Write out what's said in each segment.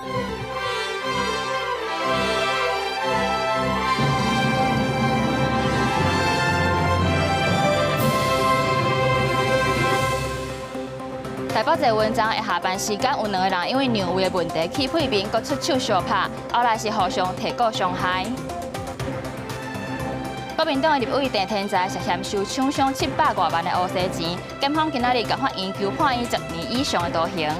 台北捷運站的下班時間有兩個人因為讓位的問題起屁面，閣出手相拍，後來是互相提告傷害。國民黨的立委鄭天才涉嫌收廠商700外萬的烏紗錢，檢方今仔日共法院求判伊10年以上的徒刑。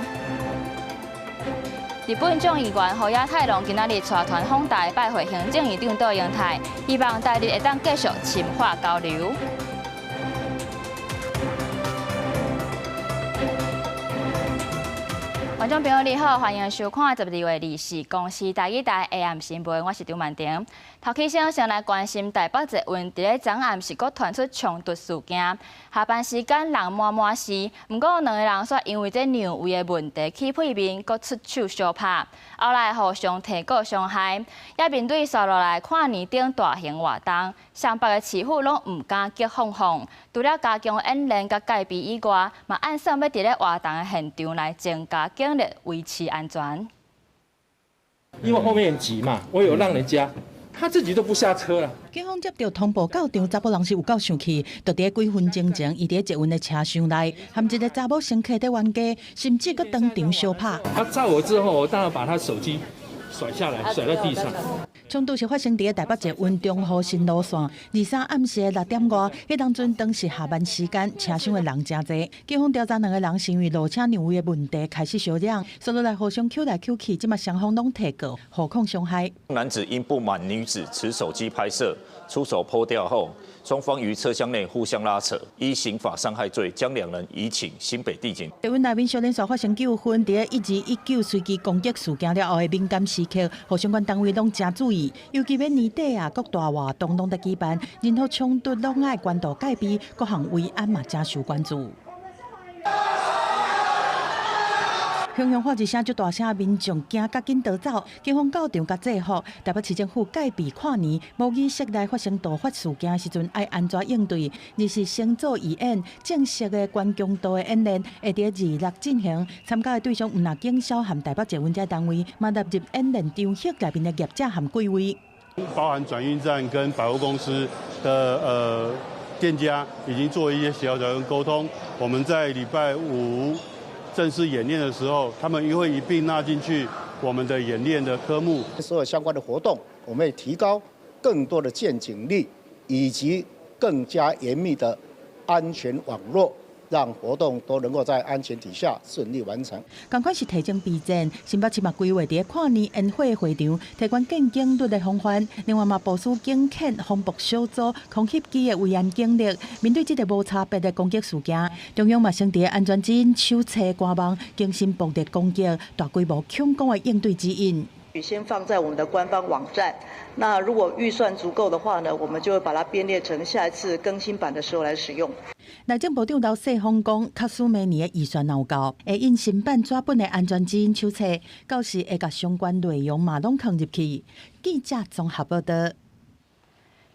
日本眾議員河野太郎今仔日帶團訪台拜會行政院長卓榮泰，希望台日會當繼續深化交流。觀眾朋友你好，歡迎收看12月24公視台語台 AM 新聞，我是張曼婷。頭起先先來關心台北捷運，佇咧昨暗時閣傳出衝突事件。下班時間人滿滿是，毋過兩個人煞因為這讓位的問題起屁面，閣出手相拍，後來互相提告傷害。也面對紲落來跨年等大型活動，雙北的市府攏毋敢激放放。除了加強演練佮戒備以外，嘛按算欲佇咧活動的現場來增加警力，維持安全。因為後面擠嘛，我有讓人家，他自己都不下車了。警方接到通報，到場查埔人是有夠生氣，就佇咧幾分鐘前，伊佇咧捷運的車廂內，和一個查某乘客佇冤家，甚至閣當場相拍。他炸我之後，我當然把他手機甩下來，甩到地上。衝突是發生佇咧台北捷運中和新路線，23暗時的6點外，彼當陣當時下班時間，車廂的人誠濟。警方調查兩個人是因為落車讓位的問題開始相嚷，紲落來互相抾來抾去，這馬雙方攏提告，互控傷害。男子因不滿女子持手機拍攝，出手潑掉後，雙方於車廂內互相拉扯，依刑法傷害罪將兩人移請新北地檢。捷運內面小連續發生糾紛，佇咧1219隨機攻擊事件了後的敏感時刻，予相關單位攏誠注意，尤其欲年底啊，各大活動攏佇舉辦，任何衝突攏愛關注戒備，各項維安嘛誠受關注。雄雄喊一聲足大聲，民眾驚甲緊逃走，警方到場共制服。台北市政府戒備跨年，模擬室內發生突發事件的時陣，愛按怎應對？而是先做預演，正式的高強度的演練會佇26進行。參加的對象毋但警消和台北捷運這單位，嘛納入演練場域內面的業者和櫃位。包含轉運站跟百貨公司的店家已經做一些協調跟溝通。我們在禮拜五正式演練的時候，他們也會一併納進去我們的演練的科目。所有相關的活動，我們會提高更多的見警力，以及更加嚴密的安全網絡，讓活動都能夠在安全底下順利完成。仝款是提前備戰，新北市嘛規劃佇咧跨年煙火會場，提懸建警力的防範，另外嘛部署警犬、防暴小組、空襲機的維安警力。面對這個無差別的攻擊事件，中央嘛先佇咧安全指引手冊官網更新暴力攻擊大規模恐攻的應對指引。先放在我們的官方網站。那如果預算足夠的話呢，我們就會把它編列成下一次更新版的時候來使用。內政部長劉世鋒講，假使明年的預算若有夠，會印新版紙本的安全指引手冊，到時會共相關內容嘛攏放入去。記者綜合報道。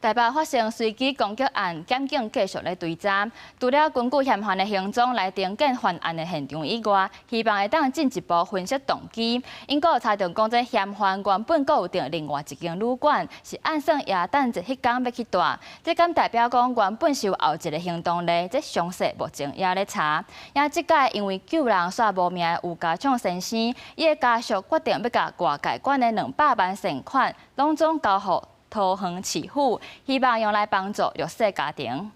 台北發生隨機攻擊案，檢警繼續咧追查。除了根據嫌犯的行蹤來定見犯案的現場以外，希望會當進一步分析動機。𪜶閣有查著講，這嫌犯原本閣有訂另外一間旅館，是按算耶誕節彼工欲去蹛。這敢代表講原本是有後一个行動咧？這詳細目前也咧查。也這擺因為救人煞無命的吳家暢先生，伊的家屬決定欲共外界捐的200萬善款，攏總交予桃園市府，希望用來幫助弱勢家庭。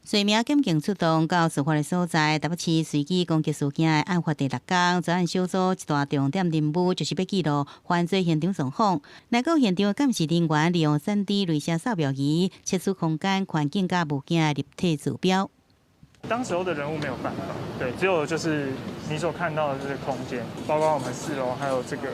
瑞明檢警出動到事發的所在，台北市隨機攻擊事件的案發第六工，專案小組一大重點任務就是欲記錄犯罪現場狀況。來到現場的鑑識人員利用3D鐳射掃描儀測試空間環境佮物件的立體坐標。當時候的人物沒有辦法，對，只有就是你所看到的這個空間，包括我們四樓還有這個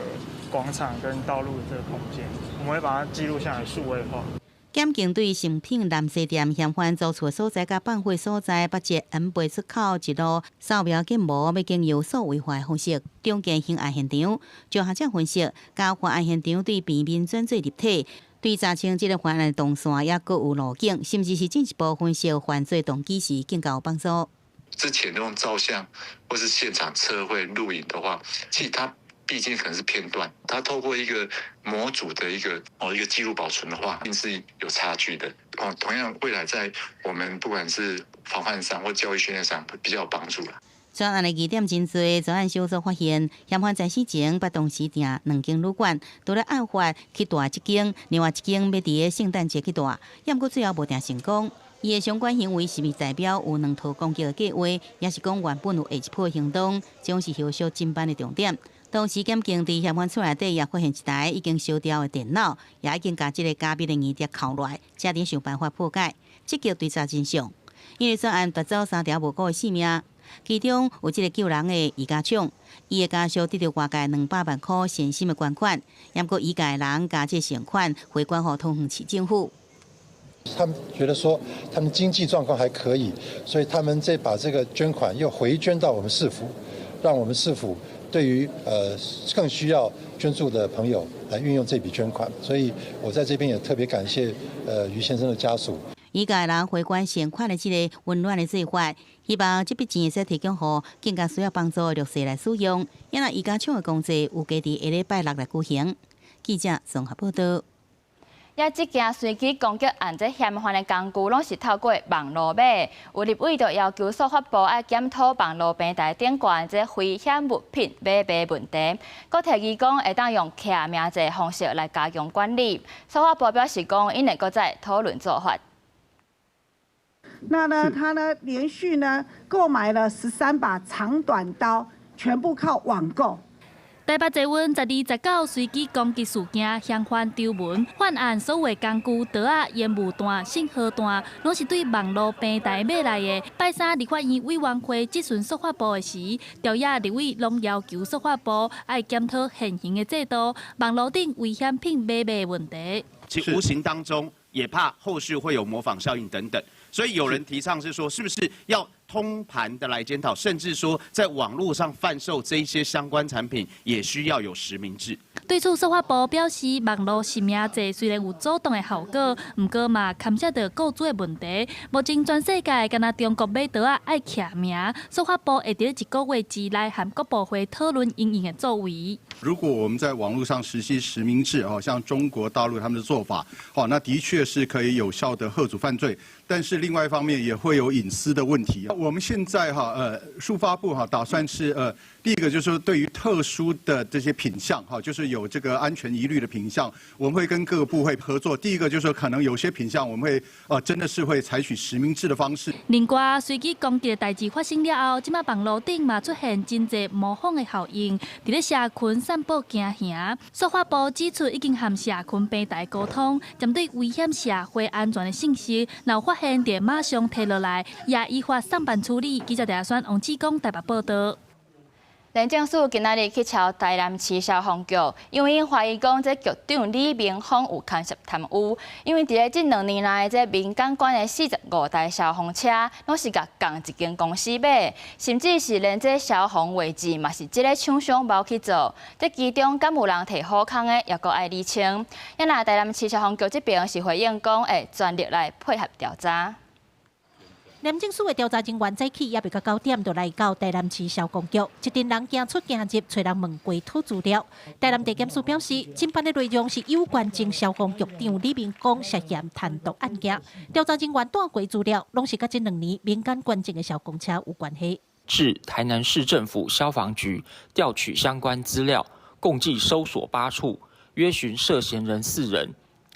廣場跟道路的這個空間，我們會把它記錄下來，數位化。檢警對誠品南西店嫌犯租厝所在佮放火所在，北捷 M 八出口一路掃描建模，欲經由數位化的方式重建刑案現場。就學者分析，共犯案現場對平面轉做立體，對查清這个犯案動線也閣有路徑，甚至是進一步分析犯罪動機時更加有幫助。之前用照相或是現場測繪錄影的話，其實它畢竟可能是片段，它透過一個模組的一個哦一個記錄保存的話，一定是有差距的。哦，同樣未來在我們不管是防範上或教育訓練上，比較有幫助啦。專案的疑點真濟，專案小組發現，嫌犯在死前捌同時訂兩間旅館，除了案發去蹛這間，另外一間欲佇咧聖誕節去蹛，毋過最後無訂成功。伊的相關行為是毋是代表有兩套攻擊的計劃，抑是講原本有下一步行動，將是後續偵辦的重點。同時，檢警佇嫌犯厝內底也發現一台已經燒掉的電腦，也已經共這个加密的硬碟拷落來，正佇想辦法破解，積極追查真相。因為專案奪走三條無辜的性命，其中有這个救人的余家廠，伊的家屬得著外界200萬箍善心的捐款，毋過余家的人共這善款回捐予桃園市政府。他們覺得說，他們經濟狀況還可以，所以他們再把這個捐款又回捐到我們市府，讓我們市府對於更需要捐助的朋友來運用這筆捐款。所以我在這邊也特別感謝余先生的家屬。余家人回捐善款的這个溫暖的做法，希望這筆錢會使提供予更加需要幫助的弱勢來使用。因為余家廠的工作有計佇下禮拜六來舉行。記者綜合報道。也這件隨機攻擊案，這嫌犯的工具攏是透過網路買。有立委就要求數發部愛檢討網路平台頂懸這危險物品買賣問題，閣提議講會當用記名制方式來加強管理。數發部表示講，𪜶會閣再討論做法。那呢，他呢連續呢購買了13把長短刀，全部靠網購。台北捷運12月19隨機攻擊事件，嫌犯張文犯案所有工具、刀仔、煙霧彈、信號彈，攏是對網路平台買來的。拜三立法院委員會質詢數發部的時，朝野立委攏要求數發部愛檢討現行的制度，網路頂危險品買賣問題。其無形當中也怕後續會有模仿效應等等，所以有人提倡是說，是不是要通盤的來檢討，甚至說在網絡上販售這一些相關產品，也需要有實名制。對此，數發部表示，網路實名制雖然有阻擋的效果，毋過嘛牽涉著個資的問題。目前全世界干焦中國買刀仔愛記名，數發部會佇一個月之內和各部會討論因應的作為。如果我們在網絡上實施實名制，哦，像中國大陸他們的做法，哦，那的確是可以有效的遏阻犯罪。但是另外一方面也會有隱私的問題。我們現在哈，數發部哈打算是第一個就是說對於特殊的這些品項哈，就是有這個安全疑慮的品項，我們會跟各個部會合作。第一個就是說可能有些品項我們會真的是會採取實名制的方式。另外，隨機攻擊的代誌發生了後，這馬網路頂嘛出現真濟模仿的效應，佇咧社群散布驚嚇。數發部指出，已經和社群平台溝通，針對危險社會安全的信息，若有發現，就馬上提落來，也依法送辦處理。記者鄭選王志剛台北報道。廉政署今仔日去抄台南市消防局，因為𪜶懷疑講這局長李明峰有牽涉貪污。因為佇咧這2年內，這民間捐的45台消防車，攏是共仝一間公司買，甚至是連這消防位置嘛是這个廠商包去做。這其中敢有人提好康的，猶閣愛釐清。啊若台南市消防局這邊是回應講，會全力來配合調查。廉政署的調查人員早起猶未到9點，就來到台南市消防局，一陣人行出行入，揣人問過討資料。台南地檢署表示，偵辦的內容是有關前消防局長李明光涉嫌貪瀆案件。調查人員帶回資料，攏是佮這2年民間捐贈的消防車有關係。至台南市政府消防局調取相關資料，共計搜索8處，約詢涉嫌人4人，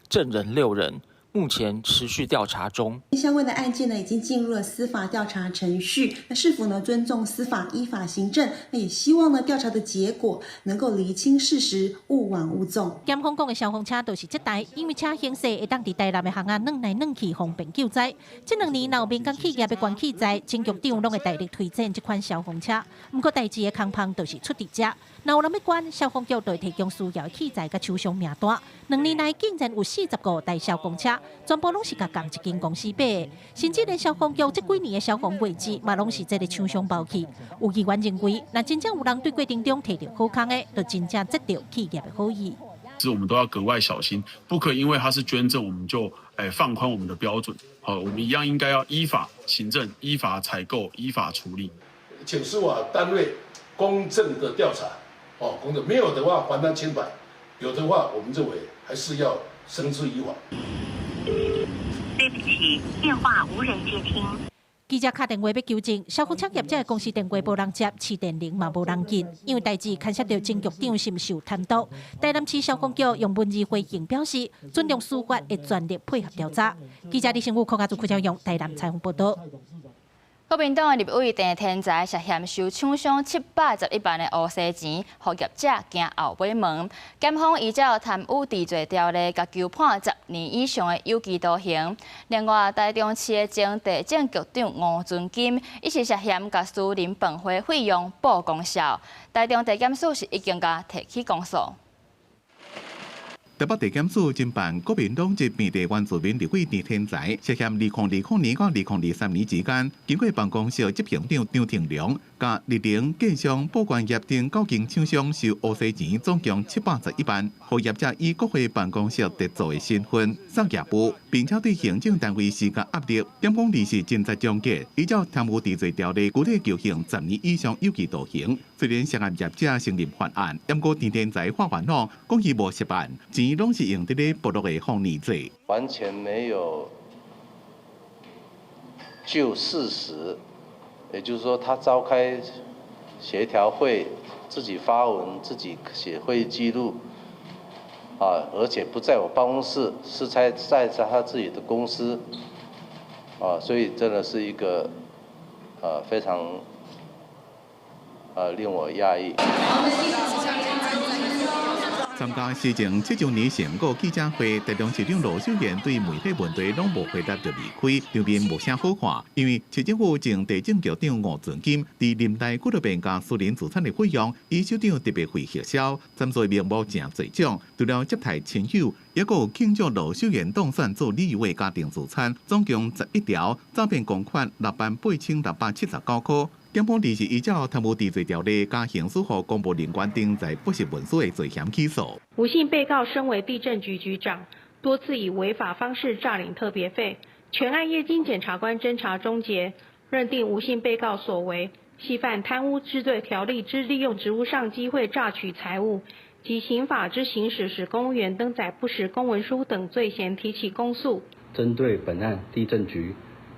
證人6人。目前持續調查中。相關的案件呢，已經進入了司法調查程序。那市府呢，尊重司法，依法行政。那也希望呢，調查的結果能夠釐清事實，勿枉勿縱。檢方講的消防車就是這台，因為車型細，會當佇台南的巷仔轉來轉去，方便救災。這2年，若有民間企業欲捐器材，前局長攏會大力推薦這款消防車。毋過代誌的空縫就是出佇遮，若有人欲捐，消防局就會提供需要的器材佮廠商名單。2年內竟然有45台消防車。全部攏是共仝一間公司買的，甚至連消防局這幾年的消防位置嘛，攏是這个廠商包去。有議員認為，若真正有人對過程中提著好康的，就真正得著企業的好意。是我們都要格外小心，不可以因為它是捐贈，我們就放寬我們的標準。好，我們一樣應該要依法行政、依法採購、依法處理。請司法單位公正的調查，哦，工作沒有的話還他清白，有的話我們認為還是要繩之以法。對不起，電話無人接聽。記者敲電話欲求證，蕭鴻昌業者公司電話無人接，市電鈴嘛無人應，因為代誌牽涉著前局長是毋是有貪瀆。台南市消防局用文字回應表示，尊重司法，會全力配合調查。記者李成武、柯家祖、柯昭勇台南採訪報導。國民黨的立委鄭天才涉嫌收廠商711萬的烏紗錢，予業者驚後尾門。檢方依照貪污治罪條例，共求判10年以上的有期徒刑。另外，台中市的前地政局長吳尊金，伊是涉嫌共私人飯會費用報公數。台中地檢署是已經共提起公訴。台北地檢署偵辦國民黨籍平地原住民立委鄭天才涉嫌2020年到2023年之間，經過辦公室執行長張廷良，佮立榮建商報關業等九間廠商收烏紗錢，總共711萬，予業者以國會辦公室特助的身份送業務，並且對行政單位施加壓力。檢方律師偵查終結，依照貪污治罪條例，具體求刑十年以上有期徒刑。雖然涉案業者承認犯案，毋過鄭天才法院講，講伊無涉案，錢攏是用佇咧部落的豐年祭。完全沒有就事實，也就是說，他召開協調會，自己發文，自己寫會議記錄，啊，而且不在我辦公室，是在他自己的公司，啊，所以真的是一個，非常，令我訝異。參加施政7週年成果記者會，台中市長盧秀燕對媒體問題攏無回答就離開，場面無啥好看。因為市政府前地政局長吳尊金佇林台俱樂部共私人資產的費用，以首長特別費核銷，參賽名目誠濟種，除了接待親友，抑閣有慶祝盧秀燕當選做立委家庭聚餐，總共11條，詐騙公款68,679塊。檢方律師依照貪污治罪條例佮刑事予公務人員登載不實文書的罪嫌起訴。吳姓被告身為地政局局長，多次以違法方式詐領特別費。全案業經檢察官偵查終結，認定吳姓被告所為係犯貪污治罪條例之利用職務上機會詐取財物及刑法之行使使公務員登載不實公文書等罪嫌提起公訴。針對本案，地政局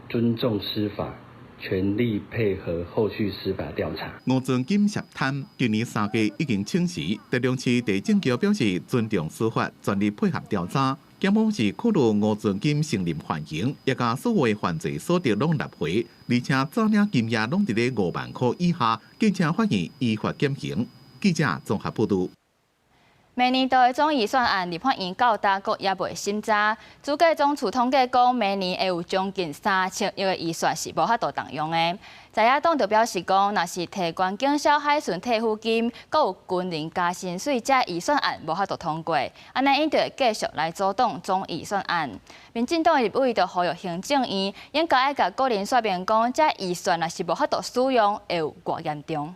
尊重司法，全力配合後續司法調查。吳尊金涉貪，今年3月已經請辭。台中市地政局表示尊重司法，全力配合調查。檢方是考慮吳尊金承認犯行，也共所有犯罪所得攏立回，而且詐領金額攏佇咧5萬塊以下，敬請法院依法減刑。記者綜合報導。明年度的總預算案，立法院到今閣猶未審查。主計總處統計講，明年會有將近3000億的預算是無法度動用的。在野黨就表示講，若是提懸警消海巡退撫金，閣有軍人加薪水，這預算案無法度通過，按呢𪜶就會繼續來阻擋總預算案。民進黨的立委就呼籲行政院應該愛共國人說明講，這預算若是無法度使用，會有偌嚴重。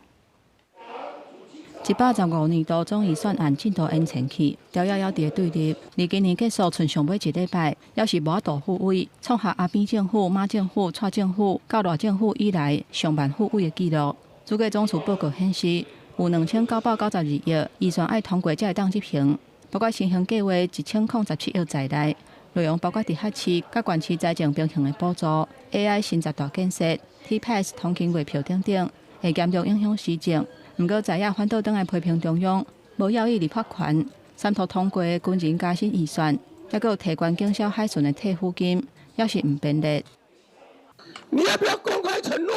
115年度總預算案進度延前去，朝野猶佇對立。離今年結束賰上尾一禮拜，猶是無法度復位，創下阿扁政府、馬政府、蔡政府到賴政府以來上慢復位的紀錄。主計總處報告顯示，有2992億預算愛通過才會當執行，包括先行計劃1017億在內，內容包括直轄市佮縣市財政平衡的補助、AI 新十大建設、T-Pass 通勤月票等等，會嚴重影響施政。毋過在野反倒轉來批評中央無要予立法權，三讀通過軍人加薪預算，抑閣有提懸警消海巡的退撫金，猶是毋編列。你要不要公開承諾？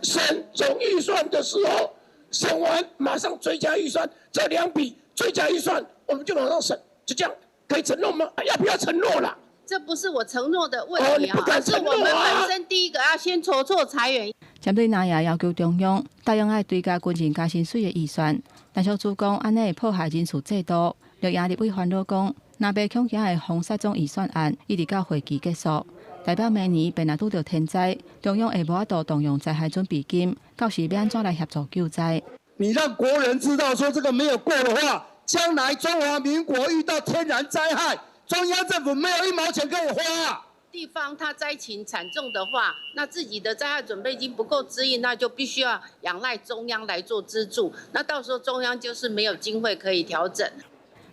審總預算的時候，審完馬上追加預算，這兩筆追加預算，我們就馬上審，就這樣可以承諾嗎？要不要承諾啦？這不是我承諾的問題啊，是我們本身第一個要先籌措財源。針對藍營要求中央答應愛追加軍人加薪水的預算，陳淑珠講按呢會破壞人事制度。綠營立委煩惱講，若袂恐驚會封殺總預算案，一直到會期結束，代表明年便若拄著天災，中央會無法度動用災害準備金，到時欲按怎來協助救災？你讓國人知道說這個沒有過的話，將來中華民國遇到天然災害，中央政府沒有一毛錢可以花。地方它災情慘重的話，那自己的災害準備金不夠支應，那就必須要仰賴中央來做資助。那到時候中央就是沒有經費可以調整。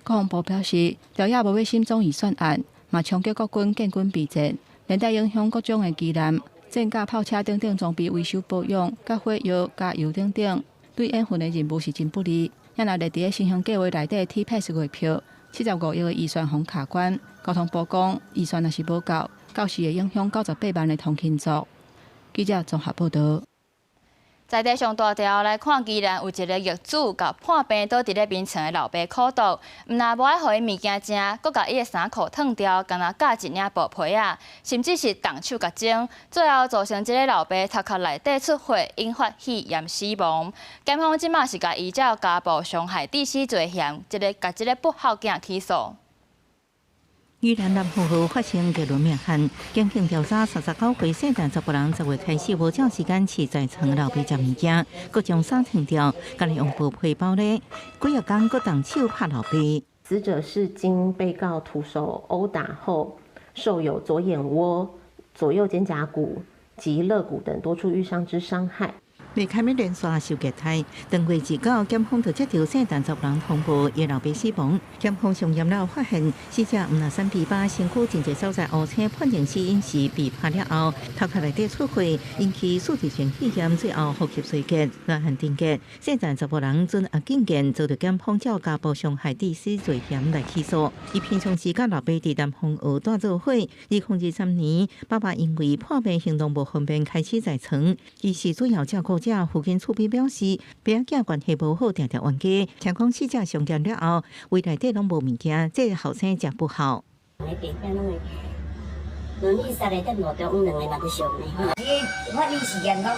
國防部表示，朝野無欲審總預算案，嘛衝擊國軍建軍備戰，連帶影響各種的機艦、戰甲、炮車等等裝備維修保養、佮火藥、加油等等，對演訓的任務是真不利。也若列佇咧施行計畫內底 T-PASS 月票，75億的預算予卡關。交通部講，預算若是無夠，到時會影響98萬的通勤族。記者綜合報導。在地上大條來看，宜蘭有一个業主共破病倒佇咧眠床的老爸苦毒，毋但無愛予伊物件食，閣共伊的衫褲脫掉，敢若咬一領布被仔，甚至是動手共整，最後造成這个老爸頭殼內底出血，引發肺炎死亡。檢方這馬是共依照家暴傷害致死罪嫌，這个共這个不孝囝起訴。宜蘭南湖號發生逆倫命案，檢警調查39歲姓陳查埔人，10月開始無照時間飼在床老爸食物件，閣將衫脫掉，敢若用布被包咧，幾仔工閣動手拍老爸。死者是經被告徒手毆打後，受有左眼窩、左右肩胛骨及肋骨等多處淤傷之傷害。未開始連續受虐待，當月29，檢方就接到姓陳查埔人通報，伊老爸死亡。檢方上驗了發現，死者毋若三比八身軀真濟所在烏青，判定死因是被拍了後，頭殼內底出血，引起器質性肺炎，最後呼吸衰竭，來案定結。姓陳查埔人準阿警見，遭到檢方照家暴傷害致死罪嫌來起訴。伊平常時佮老爸佇南方學住做伙。2023年，爸爸因為破病行動無方便，開始在床，伊是主要照顧者。附近厝邊表示，爸仔囝關係無好，定定冤家。聽講死者傷嚴了後，胃內底攏無物件，這个後生食不好。倫理殺的，佇路中兩个嘛佇相呢。你法律時間講，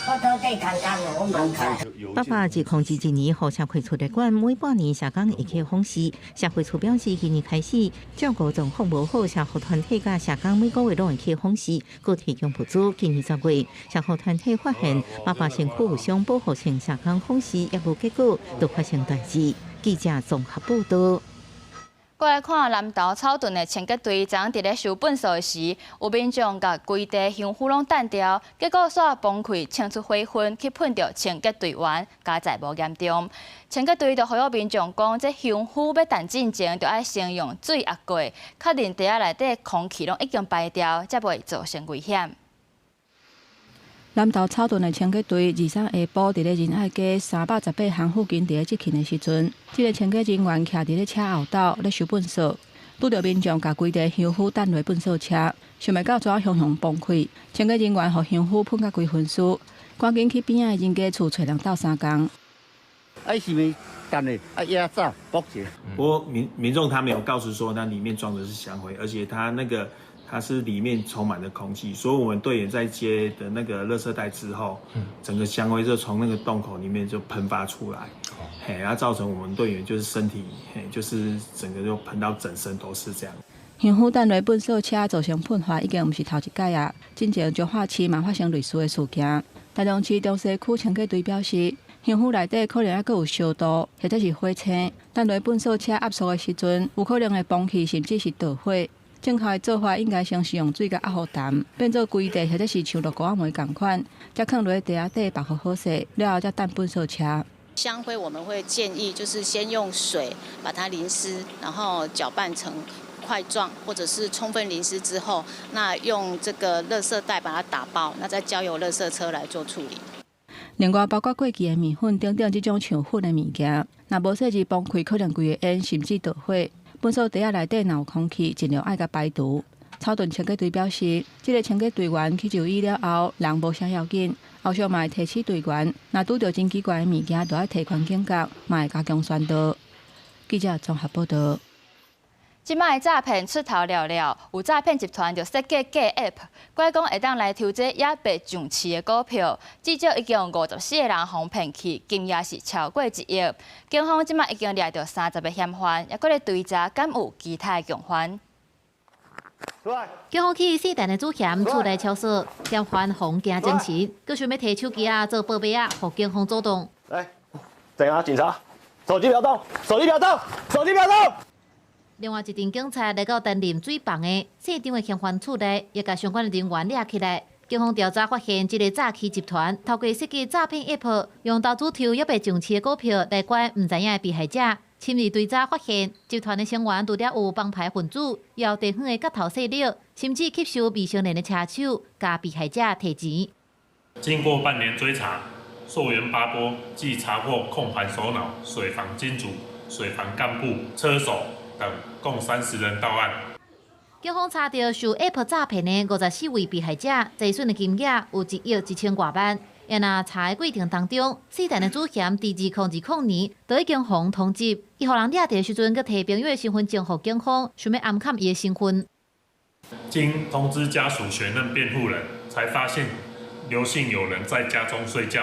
我到底空空的，我嘛毋知。爸爸2021年予社會處列管，每半年社工會去訪視。社會處表示，今年開始照顧狀況無好，社福團體佮社工每個月攏會去訪視，閣提供物資。今年10月，社福團體發現爸爸身軀有傷，保護性社工訪視也無結果，就發生代誌。記者綜合報導。過來看南投草屯的清潔隊，昨昏佇咧收糞埽時，有民眾共規袋香灰攏擲掉，結果煞崩潰，衝出火雲去噴著清潔隊員，佳哉無嚴重。清潔隊就呼籲民眾講，這香灰欲擲進前，就愛先用水壓過，確認袋仔內底空氣攏已經排掉，才袂造成危險。南投草屯的清潔隊23下晡佇咧仁愛街318巷附近佇咧執勤的時陣，這个清潔人員徛佇咧車後斗咧收糞埽，拄著民眾共規袋香灰擲落糞埽車，想袂到怎雄雄崩潰，清潔人員予香灰噴甲規身軀，趕緊去邊仔的人家厝揣人鬥相共。啊，是毋擲的？啊，壓炸，爆起來。不過民眾他沒有告知說，那裡面裝的是香灰，而且他那個。它是裡面充滿了空氣，所以我們隊員在接的那個垃圾袋之後，整個香灰就從那個洞口裡面就噴發出來，嘿，然後造成我們隊員就是身體，嘿，就是整個就噴到整身都是這樣。香灰擲落糞埽車造成噴發，已經毋是頭一擺啊！進前彰化市嘛發生類似的事件。台中市中西區清潔隊表示，香灰內底可能猶閣有燒度，或者是火星，擲落糞埽車壓縮的時陣，有可能會崩去，甚至是著火。正確的做法應該先使用水共壓予澹，變做規袋或者是像落糊仔糜仝款，才囥落地仔底縛予好勢，了後才擲糞埽車。香灰我們會建議就是先用水把它淋濕，然後攪拌成塊狀，或者是充分淋濕之後，那用這個垃圾袋把它打包，那再交由垃圾車來做處理。另外，包括過期的麵粉等等這種像粉的物件，若無細緻崩開，可能規个煙甚至著火。糞埽袋仔內底若有空氣，盡量愛共排除。草屯清潔隊表示，這个清潔隊員去就醫了後，人無啥要緊。後續嘛會提醒隊員，若拄著真奇怪的物件，就愛提懸警覺，嘛會加強宣導。記者綜合報導。這擺詐騙出頭了了，有詐騙集團就設計假 App，拐講會當來抽這猶未上市的股票，至少已經有54個人予騙去，金額是超過1億。警方這擺已經掠著30個嫌犯，猶閣咧追查，敢有其他的共犯。警方去四重的主嫌厝內搜索，嫌犯予驚精神，閣想欲提手機仔做報備仔，予警方阻擋。來，怎樣？警察，手機不要動，手機不要動，手機不要動。另外一陣警察來到擔任水房的姓張的嫌犯厝內，也共相關的人員掠起來。警方調查發現，這个詐欺集團透過設計詐騙 App，用投資抽猶未上市的股票來拐毋知影的被害者。深入追查發現，集團的成員除了有幫派分子，也有地方的角頭勢力，甚至吸收未成年的車手，共被害者提錢。經過半年追查，溯源八波，計查獲控盤首腦、水房金主、水房幹部、車手等共30人到案。警方查著受 App 詐騙的54位被害者，財損的金額有1億1000外萬。啊若查的過程當中，四代的主嫌佇2020年就已經予人通緝，伊予人掠著的時陣，閣提朋友的身份證予警方，想欲暗崁伊的身份。經通知家屬選任辯護人，才發現劉姓友人在家中睡覺，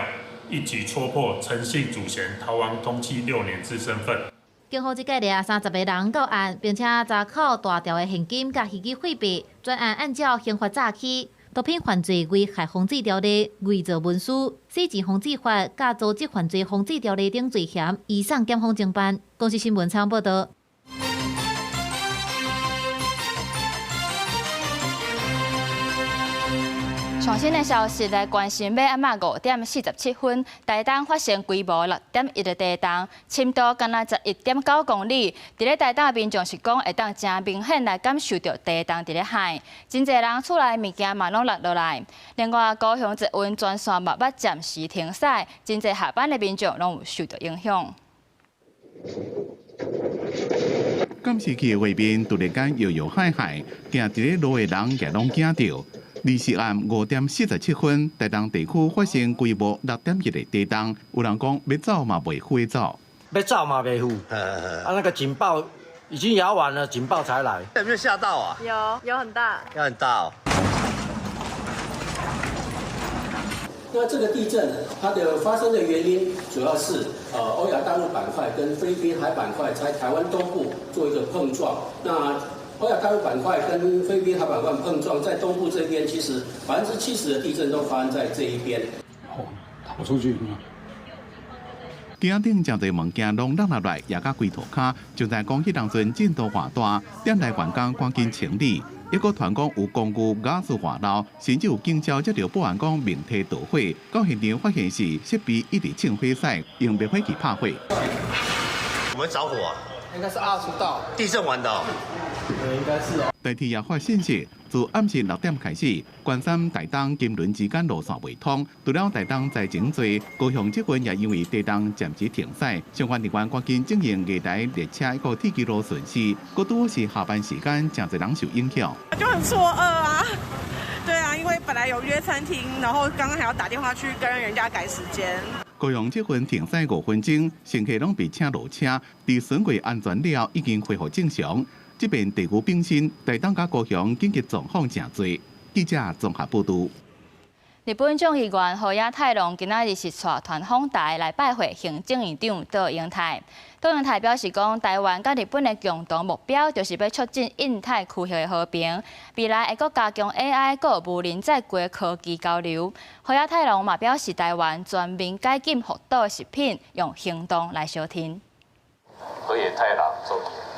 一舉戳破陳姓主嫌逃亡通緝6年之身份。警方這擺掠30個人到案，並且查扣大條的現金佮虛擬貨幣，專案按照刑法詐欺、毒品犯罪危害防制條例、偽造文書、洗錢防制法、佮組織犯罪防制條例等罪嫌，移送檢方偵辦。公視新聞採訪報導。上新的消息來關心，欲暗仔5點47分，台東發生規模6.1的地動，深度敢若11.9公里。佇咧台東的民眾是講，會當誠明顯來感受著地動佇咧撼，真濟人厝內物件嘛攏落落來。另外，高雄捷運專線嘛捌暫時停駛，真濟下班的民眾攏有受著影響。監視器的畫面突然間搖搖晃晃，行佇咧路的人也攏驚著。二十暗5點47分，台東地區發生規模6.1的地動，有人講欲走嘛袂赴走，欲走嘛袂赴。啊，那個警報已經搖完了，警報才來。有沒有嚇到啊？有，有很大。有很大哦。那這個地震它的發生的原因，主要是歐亞大陸板塊跟菲律賓海板塊在台灣東部做一個碰撞。那歐亞大陸板塊跟菲律賓海板塊碰撞，在東部這邊，其實70%的地震都發生在這一邊。哦，逃出去。機頂誠濟物件攏落落來，壓甲規塗跤，就在講彼當陣震度偌大，店內員工趕緊清理。一個傳講有工具瓦斯外漏，甚至有警消接著報案講明體導火，到現場發現是設備一直衝火勢，用滅火器拍火。有沒有著火啊？應該是20度。地震完的。應該是哦。台鐵也發信息，自暗時6點開始，關山台東金崙之間路線袂通。除了台東災情濟，高雄捷運也因為地動暫時停駛，相關人員趕緊進行月台列車一個鐵軌路巡視，閣拄是下班時間，誠濟人受影響。就很錯愕啊，對啊，因為本來有約餐廳，然後剛剛還要打電話去跟人家改時間。高雄捷運停駛5分鐘，乘客攏被請落車，佇巡過安全了後，已經恢復正常。這邊地區變新，台東佮高雄緊急狀況誠濟。記者綜合報導。日本眾議員河野太郎今仔日是帶團訪台來拜會行政院長卓榮泰。卓榮泰表示講，台灣佮日本的共同目標就是欲促進印太區域的和平，未來會閣加強 AI 閣無人載具科技交流。河野太郎嘛表示，台灣全面解禁福島食品，用行動來相挺。河野太郎眾議員。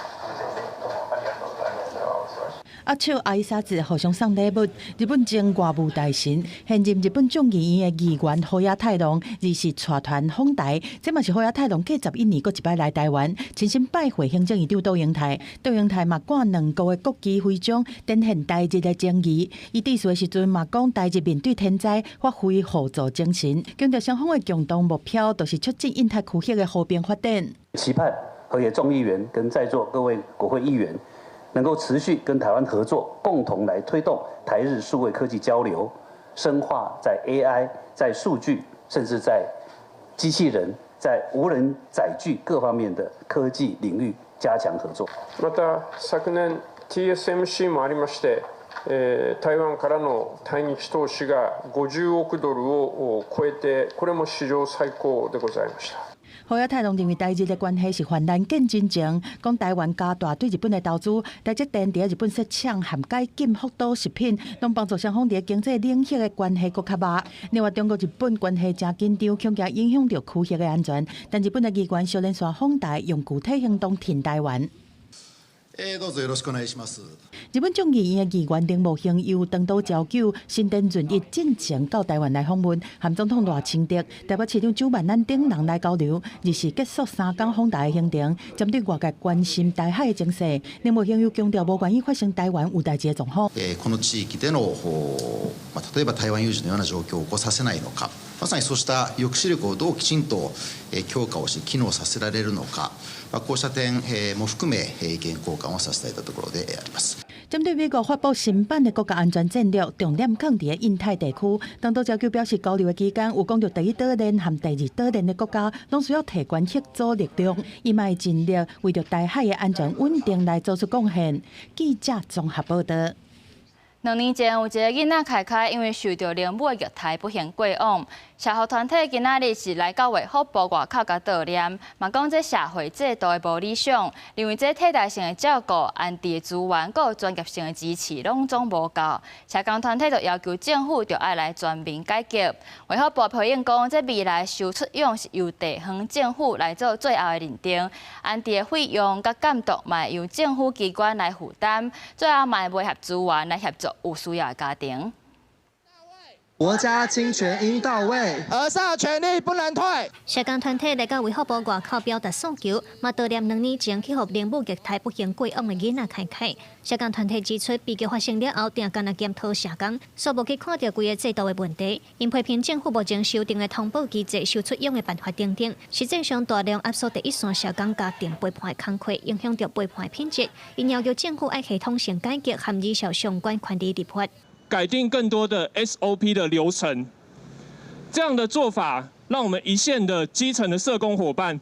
握手挨拶子互相送禮物。日本前外務大臣、現任日本眾議院的議員河野太郎，二時帶團訪台，這嘛是河野太郎隔11年閣一擺來台灣，親身拜會行政院長卓榮泰。卓榮泰嘛掛兩國的國旗徽章，展現台日的情誼。伊致辭的時陣嘛講，台日面對天災，發揮互助精神，強調雙方的共同目標，就是促進印太區域的和平發展。期盼河野眾議員跟在座各位國會議員，能夠持續跟台灣合作，共同來推動台日數位科技交流，深化在 AI、在數據，甚至在機器人、在無人載具各方面的科技領域加強合作。また昨年 TSMC もありまして、台灣からの対日投資が50億ドルを超えて、これも史上最高でございました。河野太郎認為台日的關係是患難見真情，講台灣加大對日本的投資，台積電佇日本設廠和解禁福島食品，攏幫助雙方佇經濟領域的關係閣較密。另外，中國日本關係誠緊張，恐驚影響著區域的安全。但日本的議員小連續訪台，用具體行動挺台灣。どうぞよろしくお願いします。日本眾議院的議員鈴木亨祐長島昭久、新田潤一進前到台灣來訪問，和總統賴清德、台北市長蔣萬安等人來交流。二是結束三工訪台的行程，針對外界關心台海的情勢，鈴木亨祐強調無願意發生台灣有代誌的狀況。この地域での例えば台灣有事のような状況を起こさせないのか、まさにそうした抑止力をどうきちんと強化をし機能させられるのか、こうした点も含め意見交換をさせていただいたところであります。針對美國發布新版的國家安全戰略，重點放佇印太地區。長島昭久表示，交流的期間有講著第一島鏈和第二島鏈的國家，攏需要提懸嚇阻力量，伊嘛會盡力為著台海的安全穩定來做出貢獻。記者綜合報道。兩年前有一个囡仔凱凱，因為受著靈母的虐待不幸過往。社福團體今仔日是來到衛福部外口共悼念，嘛講這社會制度的無理想，認為這替代性的照顧、安置的資源、閣有專業性的支持，攏總無夠。社工團體就要求政府著愛來全面改革。衛福部回應講，這未來收出養是由地方政府來做最後的認定，安置的費用佮監督嘛會由政府機關來負擔，最後嘛會媒合資源來協助有需要的家庭。國家親權應到位，兒少權利不能退。社工團體來到衛福部外口表達訴求，嘛悼念2年前去予靈母虐待不幸過往的囡仔凱凱。社工團體指出，悲劇發生了後，定干焦檢討社工，煞無去看著規个制度的問題。𪜶批評政府目前修訂的通報機制、收出養的辦法等等，實際上大量壓縮第一線社工家庭陪伴的工課，影響著陪伴品質。𪜶要求政府愛系統性改革和兒少相關權利立法。改定更多的 SOP 的流程，這樣的做法讓我們一線的基層的社工夥伴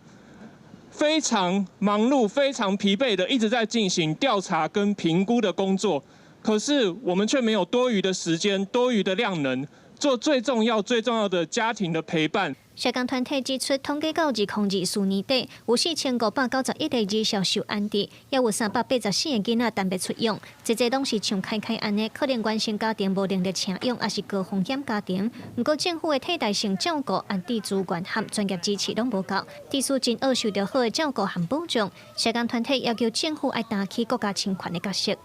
非常忙碌、非常疲憊的一直在進行調查跟評估的工作，可是我們卻沒有多餘的時間、多餘的量能做最重要、最重要的家庭的陪伴。社工團體指出，統計到2024年底，有4591個兒少受安置，也有384個囡仔等欲出養。濟濟攏是像凱凱按呢，可能原生家庭無能力請養，抑是高風險家庭。毋過政府的替代性照顧、安置資源和專業支持攏無夠，致使真愛受著好的照顧和保障。社工團體要求政府愛擔起國家親權的角色。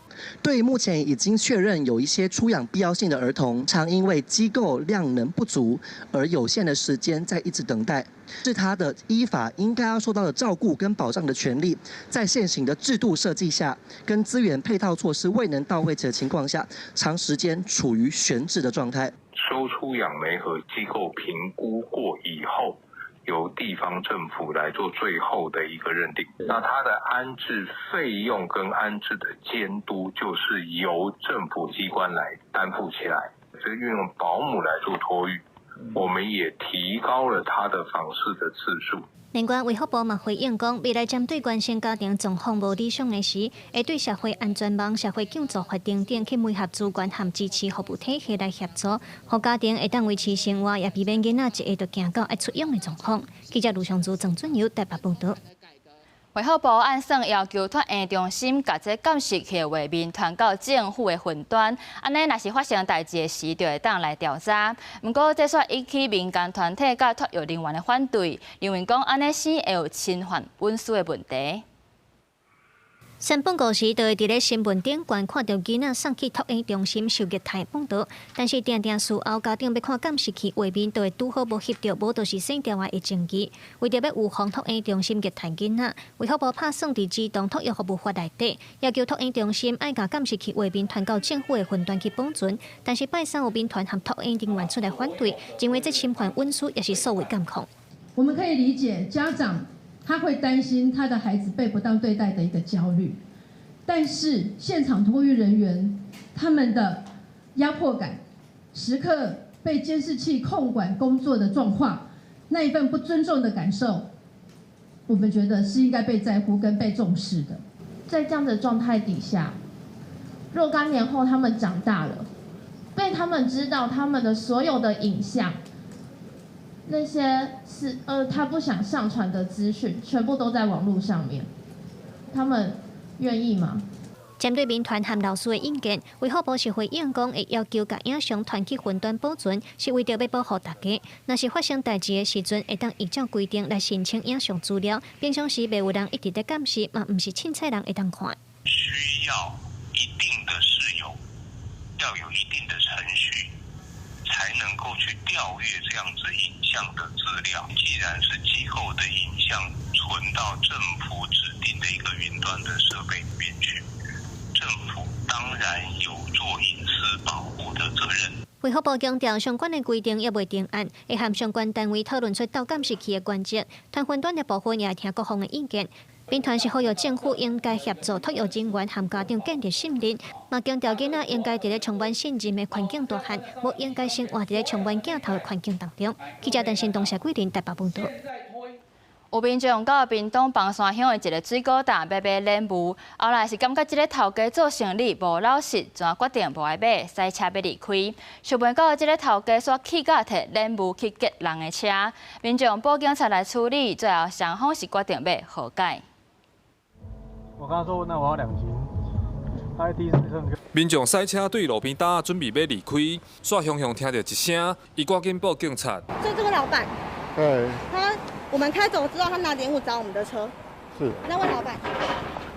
對目前已經確認有一些出養必要性的兒童，常因為機構量能不足而有限的時間在一直等待，是他的依法應該要受到的照顧跟保障的權利，在現行的制度設計下，跟資源配套措施未能到位的情況下，長時間處於懸置的狀態。收出養媒合機構評估過以後，由地方政府來做最後的一個認定。那他的安置費用跟安置的監督，就是由政府機關來擔負起來。這個運用保姆來做托育，我們也提高了他的訪視的次數。另外，衛福部嘛回應講，未來針對原生家庭狀況無理想的時，會對社會安全網、社會救助法等等去媒合資源和支持服務體系來協助，予家庭會當維持生活，也避免囡仔一下就驚到愛出養的狀況。記者盧尚珠、鄭俊友台北報導。衛福部按算要求託嬰中心共這監視器畫面傳到政府的雲端，按呢若是發生代誌的時，就會當來調查。毋過這煞引起民間團體佮托育人員的反對，認為講按呢生會有侵犯隱私的問題。三不五時，就會佇咧新聞頂懸看著囡仔送去托嬰中心受虐待報導，但是定定事後家長欲看監視器畫面，就會拄好無翕著，無就是省掉的證據。為著欲預防托嬰中心虐待囡仔，衛福部拍算佇兒童托育服務法內底，要求托嬰中心愛共監視器畫面傳到政府的雲端去保存。但是拜三有民團和托嬰人員出來反對，認為這侵犯隱私，也是數位監控。我們可以理解家長他會擔心他的孩子被不當對待的一個焦慮，但是現場托育人員他們的壓迫感，時刻被監視器控管工作的狀況，那一份不尊重的感受，我們覺得是應該被在乎跟被重視的。在這樣的狀態底下，若干年後他們長大了，被他們知道他們的所有的影像，那些是他不想上傳的資訊，全部都在網路上面，他們願意嗎？針對民團和老師的意見，衛福部是回應講，會要求共影像傳去雲端保存，是為著欲保護大家。若是發生代誌的時陣，會當依照規定來申請影像資料。平常時袂有人一直佇監視，嘛毋是凊彩人會當看。需要一定的事由，要有一定的程序，才能夠去調閱這樣子影像的資料。既然是機構的影像存到政府指定的一個雲端的設備裡面去，政府當然有做隱私保護的責任。衛福部強調，相關的規定猶未定案，會和相關單位討論出鬥監視器的原則。傳雲端的部分也會聽各方的意見。民團是呼籲政府應該協助托育人員和家長建立信任，嘛強調囡仔應該佇咧充滿信任的環境大漢，無應該生活佇咧充滿鏡頭的環境當中。記者鄧新東、謝桂林台北報導。有民眾到屏東枋山鄉的一个水果店欲買蓮霧，後來是感覺這个頭家做生意無老實，就決定無愛買，駛車欲離開。想袂到這个頭家煞氣甲提蓮霧去擊人的車，民眾報警察來處理，最後雙方是決定欲和解。我剛說，那我要2斤。民眾駛車對路邊擔準備欲離開，煞雄雄聽著一聲，伊趕緊報警察。就這個老闆，對，他。我們開走之後，他拿蓮霧砸我們的車。是。那位老闆。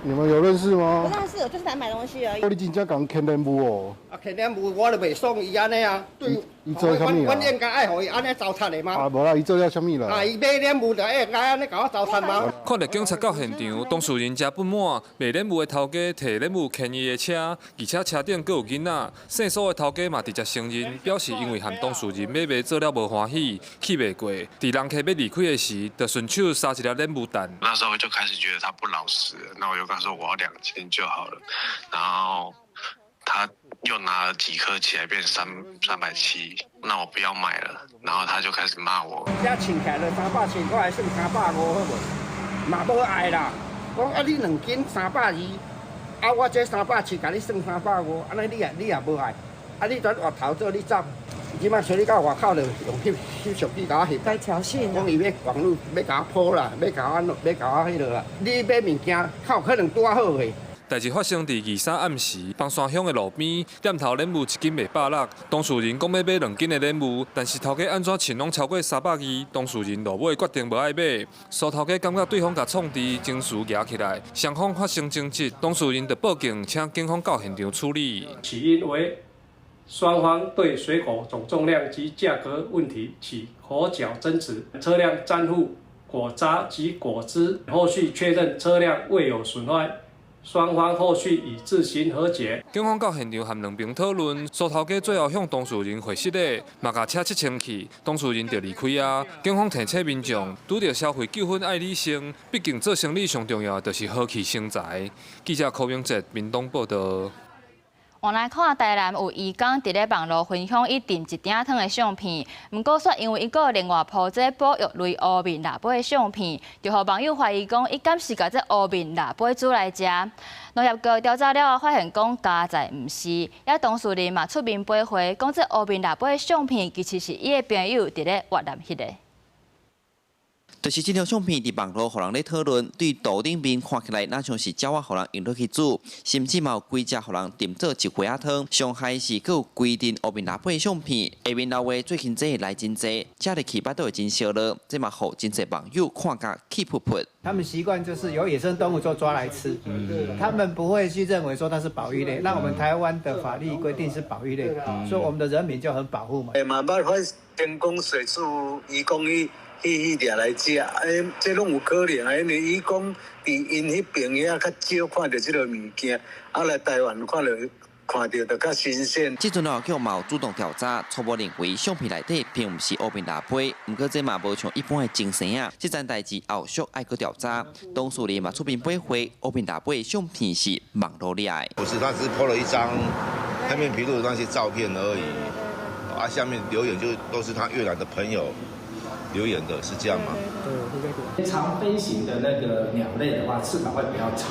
你們有認識嗎？不認識，就是來買東西而已。你真正共牽蓮霧哦？啊，牽蓮霧我就袂爽伊按呢啊。對。伊做啥物啊？阮應該愛予伊按呢糟蹋的嗎？啊，無啦，伊做了啥物啦？啊，伊買蓮霧就應該按呢共我糟蹋嗎？看著警察到現場，當事人誠不滿，賣蓮霧的頭家提蓮霧牽伊的車，而且車頂閣有囡仔。姓蘇的頭家嘛直接承認，表示因為和當事人買賣做了無歡喜，氣袂過，佇人客欲離開的時，就順手殺一粒蓮霧彈。那時候就開始覺得他不老實，那我就跟他說我要2斤就好了，然後他又拿了幾顆起來變370，那我不要買了，然後他就開始罵我。這稱起來370，我還算350好無？嘛無愛啦，講啊你2斤320，啊我這370，共你算350，按呢你也無愛，啊你轉越頭做你走，這擺隨你到外口就用翕翕相機共我翕。該挑釁。講伊欲網路欲共我 po 啦，欲共我欲共我彼落啦，你買物件較有可能拄仔好的。代誌發生佇23暗時，枋山鄉的路邊，店頭蓮霧1斤賣160，當事人講欲買2斤的蓮霧，但是頭家按怎稱攏超過320，當事人落尾決定無愛買。蘇頭家感覺對方共創治，情緒激起來，雙方發生爭執，當事人就報警，請警方到現場處理。起因為雙方對水果總重量及價格問題起口角爭執，車輛沾附果渣及果汁，後續確認車輛未有損壞。雙方後續已自行和解。警方到現場和兩邊討論，蘇頭家最後向當事人回失禮，嘛共車漆清去，當事人就離開啊。警方提醒民眾，拄著消費糾紛愛理性，畢竟做生意上重要的就是和氣生財。記者柯明哲，屏東報導。換來看台南有移工佇咧網路分享伊炖一鼎湯的相片，毋過煞因為伊閣另外 po 這保育類烏面臘八的相片，就予網友懷疑講伊敢是共這烏面臘八煮來食。農業局調查了後，發現講佳哉毋是，也當事人嘛出面駁回，講這烏面臘八的相片其實是伊的朋友佇咧越南翕的。就是這張相片佇網路予人咧討論，對圖頂面看起來，若像是鳥仔予人用落去煮，甚至嘛有幾隻予人炖做一鍋仔湯。上害是閣有規陣烏面臘八相片，下面留話最近這來真濟，食入去腹肚會真燒熱，這嘛予真濟網友看甲氣噗噗。他們習慣就是有野生動物就抓來吃，他們不會去認為說它是保育類。那我們台灣的法律規定是保育類，所以我們的人民就很保護嘛。嘛捌發生講水煮伊講伊。去掠來食，欸，這攏有可能啊，因為伊講佇𪜶彼邊遐較少看著這个物件，啊來台灣看著就較新鮮。這陣農業局嘛有主動調查，初步認為相片內底並毋是烏面臘八，毋過這嘛無像一般的精神啊。這件代誌後續愛閣調查，當事人嘛出面駁回，烏面臘八相片是網路掠的。不是，他只是 po 了一張黑面琵鷺的那些照片而已，啊，下面留言就都是他越南的朋友。留言的是這樣嗎？對，長飛行的那個鳥類的話，翅膀會比較長。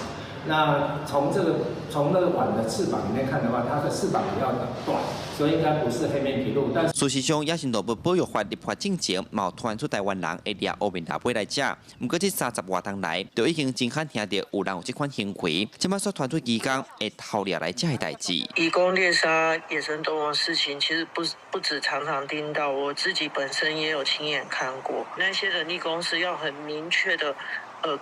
那從這個從那個碗的翅膀裡面看的話，它的翅膀比較短，所以應該不是黑面琵鷺。但事實上，野生動物保育法立法進前，嘛有傳出台灣人會掠烏面臘八來食。毋過這30外冬來，就已經真罕聽著有人有這款行為。這擺煞傳出移工會偷掠來食的代誌。移工獵殺野生動物的事情，其實不止常常聽到，我自己本身也有親眼看過。那些人力公司要很明確的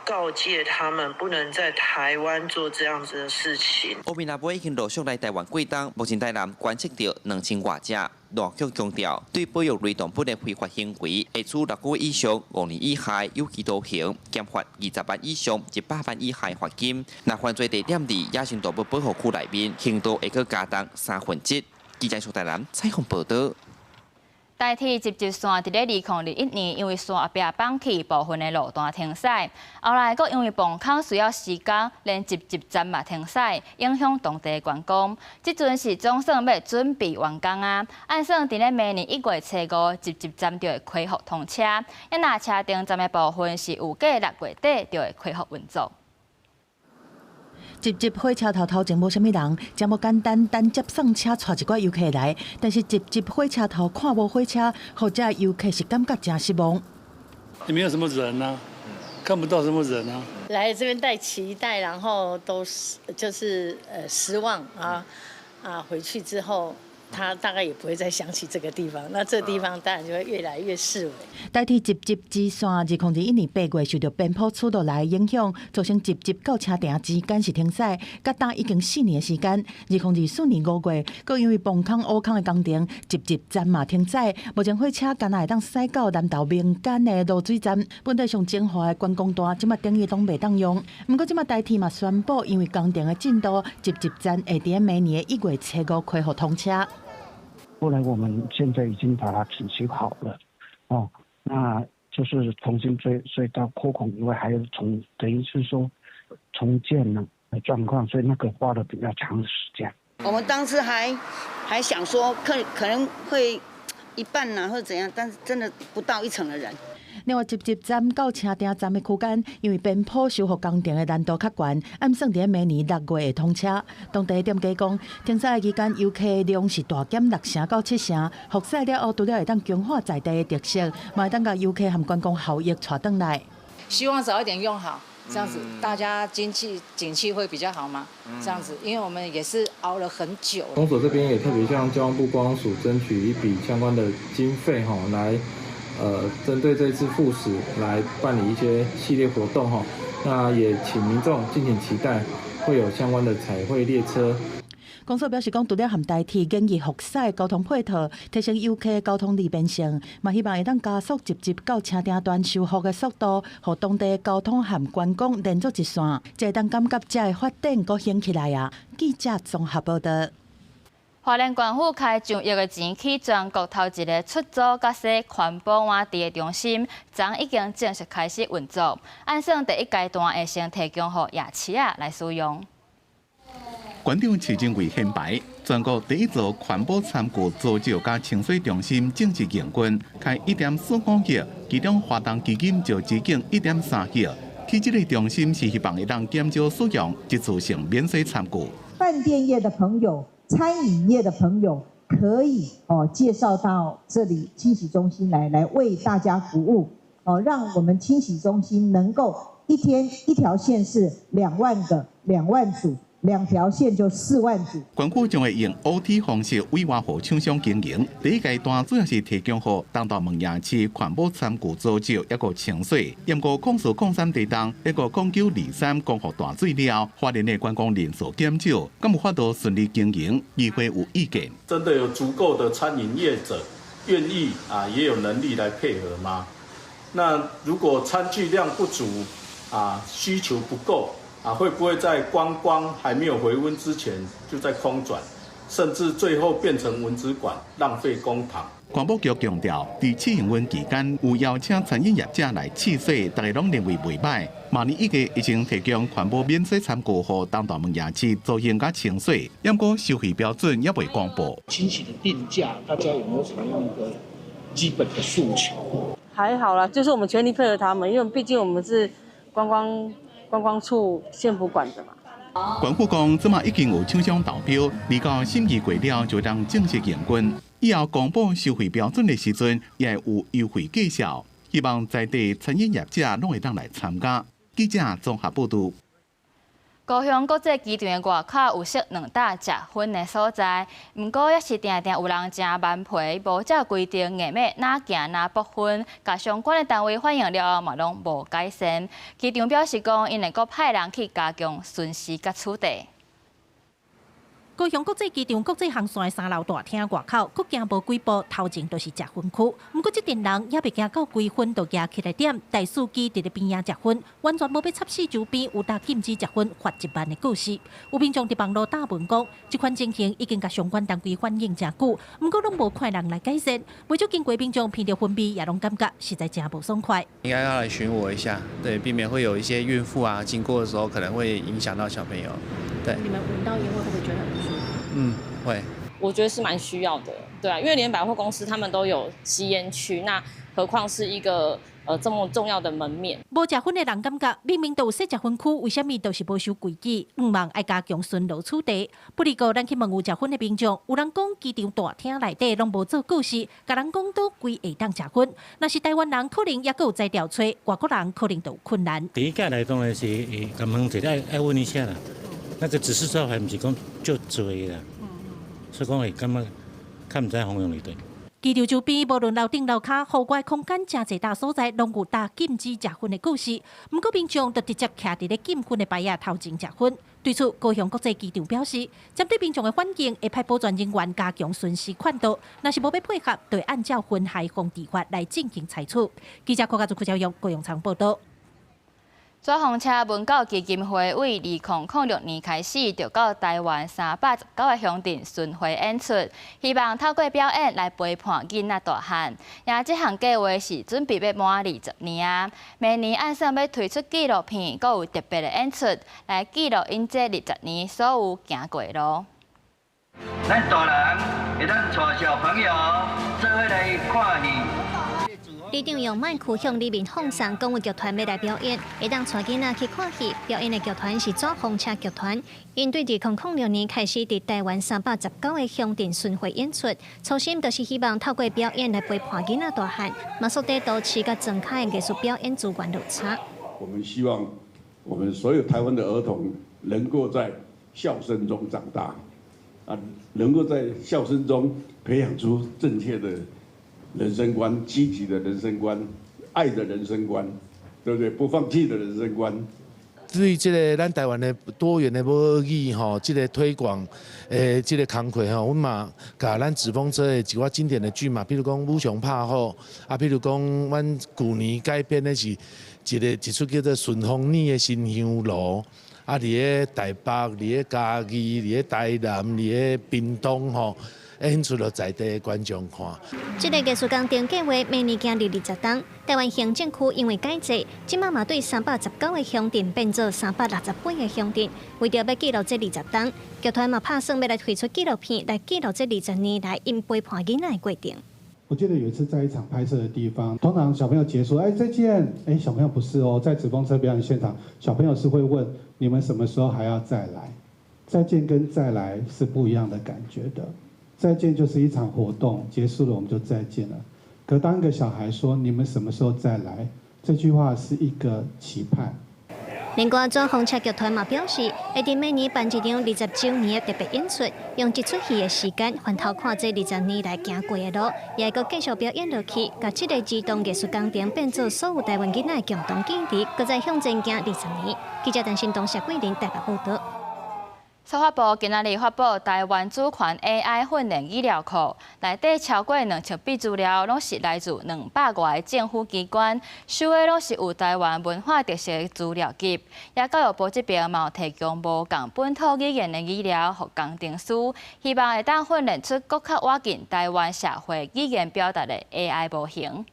告誡他們不能在台灣做這樣子的事情。烏面阿妹已經陸續來台灣幾冬，目前台南觀測著2000外隻。瀾局強調，對保育類動物的非法行為，會處6個月以上5年以下有期徒刑，減罰20萬以上100萬以下罰金。若犯罪地點佇野生動物保護區內面，刑度會閣加重1/3。記者蘇台南採訪報導。台鐵集集線佇咧2021年，因為線後壁崩去，部分的路段停駛。後來閣因為磅空需要時間，連集集站嘛停駛，影響當地觀光。這陣是總算欲準備完工啊！按算佇咧明年1月初5，集集站就會恢復通車。啊若車頂站的部分是預計6月底就會恢復運作。集集火車頭頭前無啥物人，誠無簡單，單接送車帶一寡遊客來。但是集集火車頭看無火車，予遮遊客是感覺誠失望。沒有什麼人啊，看不到什麼人啊。來這邊帶期待，然後都是就是失望啊啊！回去之後，他大概也不會再想起這個地方，那這個地方當然就會越來越式微。台鐵集集支線2021年8月受著邊坡趨落來影響，造成集集到車埕之間是停駛，佮今已經4年的時間。2024年5月，閣因為磅空挖空的工程，集集站嘛停駛，目前火車干焦會當駛到南投民間的蘆水站，本地上精華的觀光段，這馬等於攏袂當用。毋過這馬台鐵嘛宣布，因為工程的進度，集集站會佇明年的1月初5恢復通車。後來我們現在已經把它整修好了，哦，那就是重新隧道擴孔以外，還有重等於是說重建了的狀況，所以那個花了比較長的時間。我們當時還想說可能會一半啊，或者怎樣，但是真的不到一成的人。另外，集集站到車埕站的區間，因為邊坡修復工程的難度較懸，按算佇明年6月會通車。當地店家講，停駛期間遊客量是大減6成到7成，復駛了後，除了會當強化在地的特色，嘛會當共遊客和觀光效益帶轉來。希望早一點用好，這樣子大家經濟景氣會比較好嘛？這樣子，因為我們也是熬了很久。公所這邊也特別向交通部觀光署爭取一筆相關的經費，吼，來。針對這次復駛來辦理一些系列活動哈，那也請民眾敬請期待，會有相關的彩繪列車。公所表示講，除了和台鐵建議復駛交通配套，提升遊客交通利便性，嘛希望會當加速集集到車埕段修復的速度，予當地交通和觀光連做一線，才會當感覺遮的發展閣興起來啊！記者綜合報導。花蓮縣府開上億的錢起全國頭一个出租佮洗環保碗池的中心，昨已經正式開始運作。按算第一階段會先提供予夜市仔來使用。縣長市政會掀牌，全國第一座環保餐具租借佮清洗中心正式營運，開1.45億，其中華東基金就資金1.3億。起這个中心是希望會當減少使用一次性免洗餐具。飯店業的朋友、餐飲業的朋友可以哦介紹到這裡清洗中心來，來為大家服務哦，讓我們清洗中心能夠一天一條線是2萬個2萬組，兩條線就4萬組。縣府將會用 OT 方式委外予廠商經營。第一階段主要是提供予東大門夜市環保餐具租借抑閣清洗。毋過0403地動，抑閣0923光復大水了，花蓮的觀光人數減少，敢有法度順利經營？議會有意見。真的有足夠的餐飲業者願意啊，也有能力來配合嗎？那如果餐具量不足啊，需求不夠？啊，會不會在觀光還沒有回溫之前就在空轉，甚至最後變成蚊子館，浪費公帑？環保局強調，佇試營運期間有邀請餐飲業者來試洗，大家攏認為袂䆀。明年1月已經提供環保免洗餐具予東大門夜市租用佮清洗，毋過收費標準猶未公布。清洗的定價，大家有沒有什麼樣的基本的訴求？還好啦，就是我們全力配合他們，因為畢竟我們是觀光處縣府管的嘛。縣府講，這馬已經有廠商投標，預告審議過了就當正式營運。以後公布收費標準的時陣，也會有優惠介紹，希望在地餐飲業者攏會當來參加。記者綜合報導。高雄國際機場的外口有設兩搭食薰的所在，毋過也是定定有人誠頑皮，無照規定硬欲若行若爆薰，共相關的單位反映了後嘛攏無改善。機場表示講，𪜶會閣派人去加強巡視佮處理。高雄國際機場國際航線三樓大廳外口，閣行無幾步，頭前就是食薰區。毋過這陣人猶未驚到規薰就蜈起來點，台司機佇咧邊仔食薰，完全無欲插四周邊有搭禁止食薰罰1萬的告示。有民眾佇網路打文講，這款情形已經共相關單位反映誠久，毋過攏無看人來改善。袂少經過民眾聞著薰味，也攏感覺實在誠無爽快。應該要來巡邏一下，對，避免會有一些孕婦啊經過的時候可能會影響到小朋友。對，你們聞到煙味會不會覺得很不舒服？嗯，會。我覺得是蠻需要的，對啊，因為連百貨公司他們都有吸煙區，那何況是一個這麼重要的門面。無食薰的人感覺，明明都有設食薰區，為啥物都是無守規矩？向望愛加強巡邏處理。不過，咱去問有食薰的民眾，有人講機場大廳內底攏無做告示，共人講佗位會當食薰。若是台灣人可能猶閣有才調揣，外國人可能就有困難。第一個來當然是會共問一下，愛問一下啦。那個指示招牌毋是講足濟啦，所以講會感覺較毋知方向佇佗。機場周邊無論樓頂樓跤，戶外空間誠濟搭所在，攏有搭禁止食薰的告示。毋過民眾就直接徛佇咧禁薰的牌仔頭前食薰。對此，高雄國際機場表示，針對民眾的反應，會派保全人員加強巡視勸導。若是無欲配合，就會按照薰害防治法來進行採取。記者郭家祖、郭昭勇、高雄場報道。紙風車文教基金會對2006年開始，就到台灣319個鄉鎮巡迴演出，希望透過表演來陪伴囡仔大漢。也這項計劃是準備欲滿20年啊！明年按算欲推出紀錄片，閣有特別的演出來記錄𪜶這二十年所有行過的路。咱大人會當帶小朋友做伙來看戲。里長用麥克向里面放送講有劇團欲來表演，會當帶囡仔去看戲。表演的劇團是紙風車劇團，𪜶對2006年開始佇台灣319個鄉鎮巡迴演出，初心就是希望透過表演來陪伴囡仔大漢，嘛縮短都市佮莊跤的藝術表演資源落差。我們希望我們所有台灣的兒童能夠在笑聲中長大，啊，能夠在笑聲中培養出正確的人生觀、積極的人生觀、愛的人生觀，對不對？不放棄的人生觀。對這个咱台灣的多元的母語吼，這个推廣的這个工課吼，阮嘛共咱紙風車的一寡經典的劇嘛，比如講武松拍虎，啊，比如講阮舊年改編的是一个一齣叫做順風耳的新香爐，啊，佇咧台北、佇咧嘉義、佇咧台南、佇咧屏東吼。演出予在地的觀眾看。這個藝術工程計劃明年行入20冬，台灣行政區因為改制，這擺嘛對319個鄉鎮變做368個鄉鎮。為著欲記錄這20冬，劇團嘛拍算欲來推出紀錄片來記錄這20年來𪜶陪伴囡仔的過程。我記得有一次在一場拍攝的地方，通常小朋友結束，哎，再見，哎，小朋友不是哦，在紙風車表演現場，小朋友是會問你們什麼時候還要再來？再見跟再來是不一樣的感覺的。再見就是一場活動結束了，我們就再見了。可當一個小孩說你們什麼時候再來，這句話是一個期盼。另外，紙風車劇團嘛表示，會佇明年辦一場20週年的特別演出，用一齣戲的時間回頭看這20年來行過的路，也會閣繼續表演落去，共這個兒童藝術工程變做所有台灣囡仔的共同記憶，閣再向前行20年。記者陳新東、謝桂林台北報道。司法部今仔日發布台灣主權 AI 訓練語料庫，內底超過2000筆資料，攏是來自200外个政府機關，收的攏是有台灣文化特色的資料集。也教育部這邊嘛有提供無仝本土語言的語料，予工程師，希望會當訓練出閣較倚近台灣社會語言表達的 AI 模型。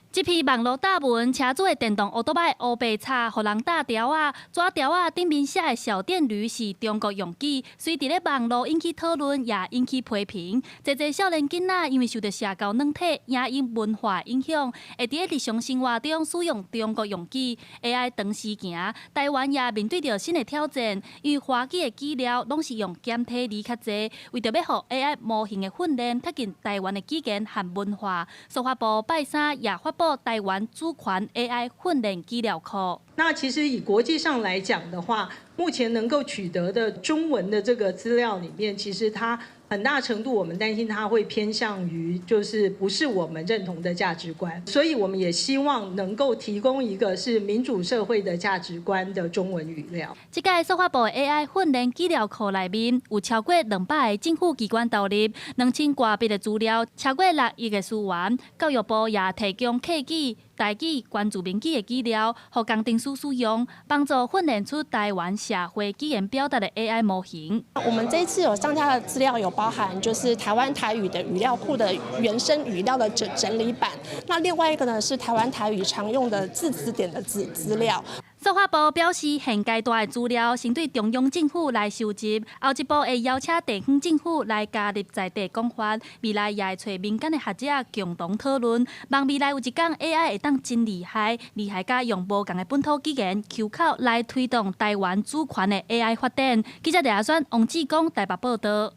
這篇網路貼文，車主的電動歐多擺烏白插，予人貼條仔，紙條仔頂面寫的小電驢是中國用語，隨佇咧網路引起討論，也引起批評。濟濟少年囡仔因為受著社交軟體、影音文化影響，會佇咧日常生活中使用中國用語。AI 長時行，台灣也面對著新的挑戰，因為華語的語料攏是用簡體字較濟，為著欲予 AI 模型的訓練貼近台灣的語言和文化，司法部拜三也發布。布台灣主權 AI 訓練資料庫。那其實以國際上來講的話，目前能夠取得的中文的這個資料裡面，其實它很大程度我們擔心它會偏向於就是不是我們認同的價值觀，所以我們也希望能夠提供一個是民主社會的價值觀的中文語料。這屆數發部 AI 訓練資料庫內面有超過200個政府機關投入2000多筆的資料，超過6億個詞源。教育部也提供客語、台語、原住民語的資料，予工程師使用，幫助訓練出台灣社會語言表達的 AI 模型。我們這一次有上架的資料有包含，就是台灣台語的語料庫的原生語料的整理版。那另外一個呢，是台灣台語常用的字詞典的資料。數發部表示，現階段的資料先對中央政府來收集，後一步會邀請地方政府來加入在地講法，未來也會揣民間的學者共同討論。望未來有一天 AI 會當真厲害，厲害甲用無仝的本土語言 Q 口來推動台灣主權的 AI 發展。記者李阿選、王志剛台北報道。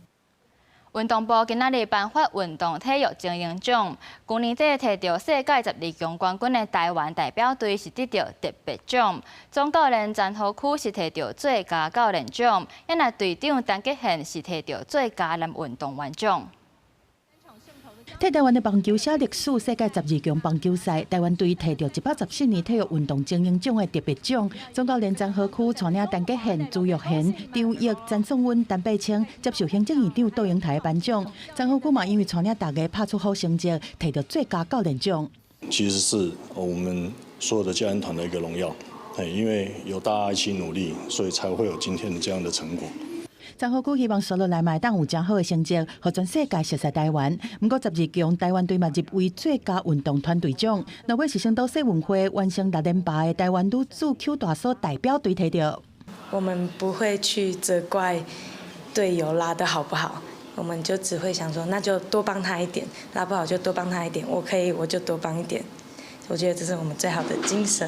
運動部今仔日頒發運動體育精英獎，舊年底摕著世界12強冠軍的台灣代表隊是得著特別獎，總教練詹和區是摕著最佳教練獎，抑若隊長陳傑憲是摕著最佳男運動員獎。替台灣的棒球寫歷史，世界十二強棒球賽，台灣隊摕著114年體育運動精英獎的特別獎。總教練詹和區帶領陳傑憲、朱育賢、張毅、陳頌溫、陳柏青接受行政院長杜英台頒獎。詹和區嘛因為帶領大家拍出好成績，摕著最佳教練獎。其實是我們所有的教練團的一個榮耀，因為有大家一起努力，所以才會有今天這樣的成果。詹和區希望紲落來嘛會當有誠好的成績，予全世界熟悉台灣。毋過十二強台灣隊嘛入圍最佳運動團隊獎。落尾是成都世運會完成六連霸的台灣女子抾大索代表隊摕著。我們不會去責怪隊友拉得好不好，我們就只會想說，那就多幫他一點，拉不好就多幫他一點，我可以我就多幫一點。我覺得這是我們最好的精神。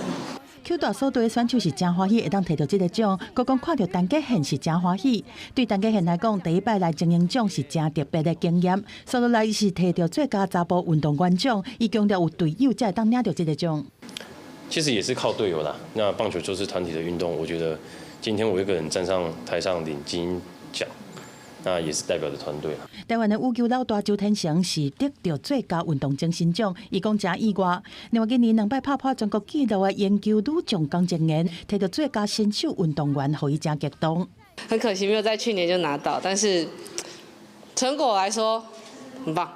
抾大索隊選手是誠歡喜會當摕著這个獎，閣講看著陳傑憲是誠歡喜。對陳傑憲來講，第一擺來精英獎是誠特別的經驗。紲落來伊是摕著最佳查埔運動員獎，伊強調有隊友才會當領著這个獎。其實也是靠隊友啦。那棒球就是團體的運動，我覺得今天我一個人站上台上領金鷹獎，那也是代表著團隊。台灣的羽球老大周天成是得著最佳運動精神獎，伊講誠意外。另外今年兩擺拍破全國紀錄的鉛球女將江靜妍，摕著最佳新秀運動員，予伊誠激動。很可惜沒有在去年就拿到，但是成果來說很棒。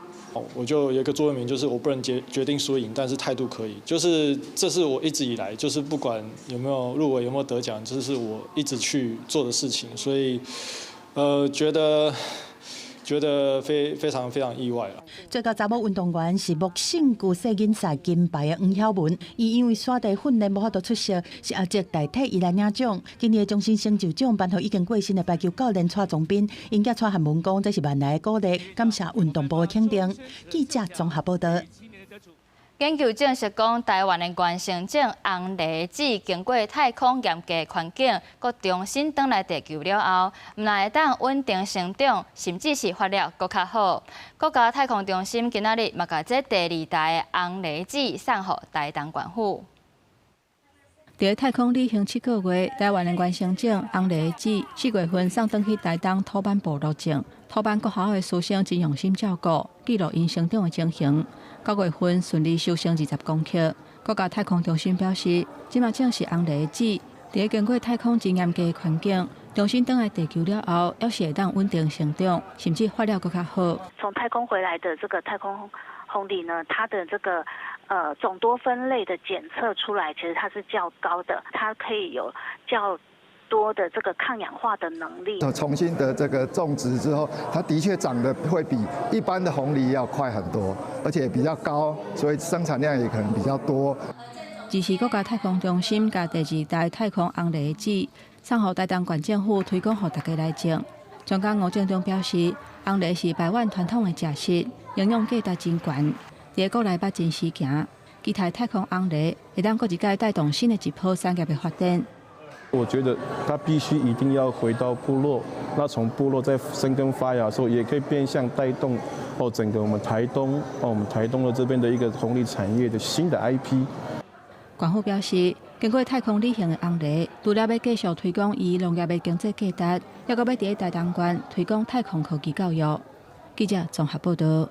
我就有一個座右銘，就是我不能決定輸贏，但是態度可以。就是這是我一直以來，就是不管有沒有入圍，有沒有得獎，這是我一直去做的事情。所以，覺得非常非常意外啊！最佳查某運動員是木勝球世錦賽金牌的黃曉文，伊因為山地訓練無法度出席，是阿哲代替伊來領獎。今年的終身成就獎頒予已經過身的排球教練蔡宗斌，𪜶囝蔡漢文講這是萬來的鼓勵，感謝運動部的肯定。記者綜合報道。研究證實講，台灣的原生種紅梨子經過太空嚴格環境，閣重新轉來地球了後，毋但會當穩定成長，甚至是發了閣較好。國家太空中心今仔日嘛共這第二代的紅梨子送予台東縣府。佇太空旅行7個月，台灣的原生種紅梨子4月份送轉去台東土坂部落種。土坂國小的師生真用心照顧，記錄𪜶成長的情形。9月份順利收成20公克。國家太空中心表示，這馬種是紅梨子，佇經過太空真嚴格的環境，重新轉來地球了後，猶是會當穩定成長，甚至發了閣較好。從太空回來的這個太空紅梨呢，它的這個總多酚類的檢測出來，其實它是較高的，它可以有較多的這個抗氧化的能力。重新的這個種植之後，它的確長得會比一般的紅梨要快很多，而且比較高，所以生產量也可能比較多。這是國家太空中心共第二代太空紅梨子送予台東縣政府推廣，予大家來種。專家吳正中表示，紅梨是排灣傳統的食食，營養價值真懸，佇國內捌真時行。期待太空紅梨會當閣一擺帶動新的一波產業的發展。我覺得他必須一定要回到部落，那從部落再生根發芽的時候，也可以變相帶動哦整個我們台東哦我們台東的這邊的一個紅藜產業的新的 IP。官府表示，經過太空旅行的紅藜，除了欲繼續推廣伊農業的經濟價值，猶閣欲佇台東縣推廣太空科技教育。記者綜合報道。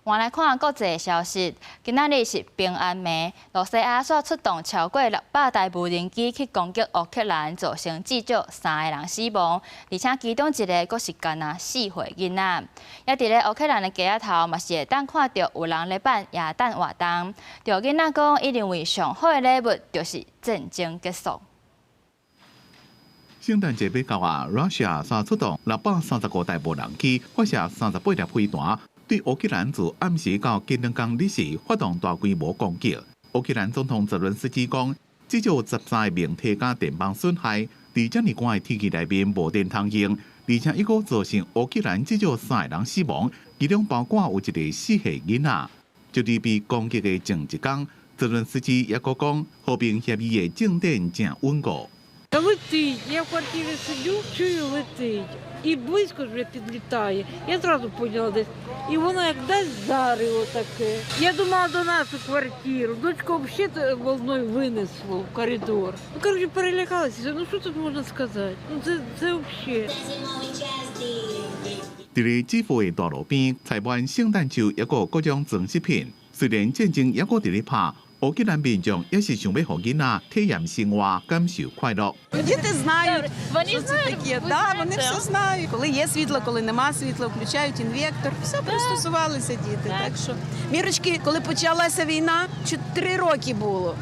換來看國際消息，今仔日是平安暝，羅西亞煞出動超過600台無人機去攻擊烏克蘭，造成至少三个人死亡，而且其中一个閣是干焦4歲囡仔。也佇咧烏克蘭的街仔頭，嘛是會當看著有人咧辦耶誕活動。著囡仔講，伊認為上好的禮物就是戰爭結束。聖誕節欲到啊，Russia 煞出動635台無人機，發射38粒飛彈。對烏克蘭自暗時到今兩工日時發動大規模攻擊。烏克蘭總統澤倫斯基講，至少13名提供電網損害，佇遮爾寒的天氣內面無電通用，而且猶閣造成烏克蘭至少三个人死亡，其中包括有一个4歲囡仔。就佇被攻擊的前一工，澤倫斯基猶閣講，和平協議的進展誠穩固。 Та летить, я в квартирі сидю, чую, летить. І близько вже підлітає. Я зразу поняла десь. І воно як дасть зарево таке. Я думала до нас у квартиру. Дочку вообще волною винесло в коридор. Ну, короче, перелякалася. Ну що тут можна сказати? Ну це вообще. 佇咧基輔的大路邊，採滿聖誕樹，猶閣各種裝飾品。雖然戰爭猶閣佇咧拍，烏克蘭民眾也是想欲予囡仔體驗生活，感受快樂。 Діти знають, що це таке. Да, вони все знають. Коли є світло, коли нема світла, включають інвертор. Все пристосувалися діти. Так що Мірочки, коли почалася війна, 4 роки було.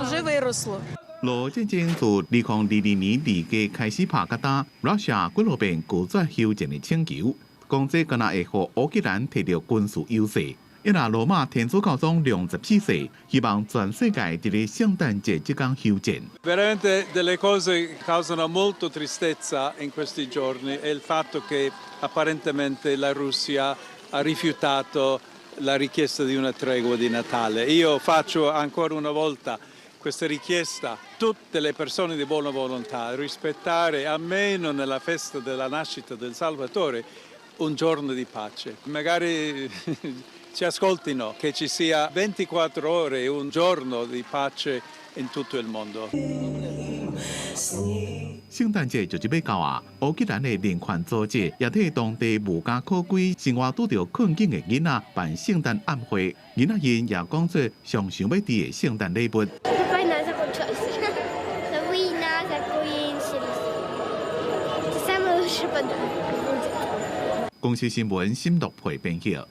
Вже виросло. 俄戰爭自2022年2月開始拍到今，Russia 幾落遍拒絕休戰的請求，講這敢若會予烏克蘭提著軍事優勢。伊若羅馬天主教宗良十四世希望全世界佇咧聖誕節這工休戰。 Veramente delle cose che causano molto tristezza in questi giorni è il fatto che apparentemente la Russia ha rifiutato la richiesta di una tregua di Natale. Io faccio ancora una volta questa richiesta a tutte le persone di buona volontà, rispettare almeno nella festa della nascita del Salvatore un giorno di pace. Magari ci ascoltino, che ci sia 24 ore, un giorno di pace in tutto il mondo. 聖誕節就是欲到啊！烏克蘭的人權組織也替當地無家可歸、生活拄著困境的囡仔辦聖誕晚會。囡仔𪜶也講出上想欲佇的聖誕禮物。 Война закончилась. Война закончилась. Это самый лучший подарок будет. 公視新聞新樂培編輯。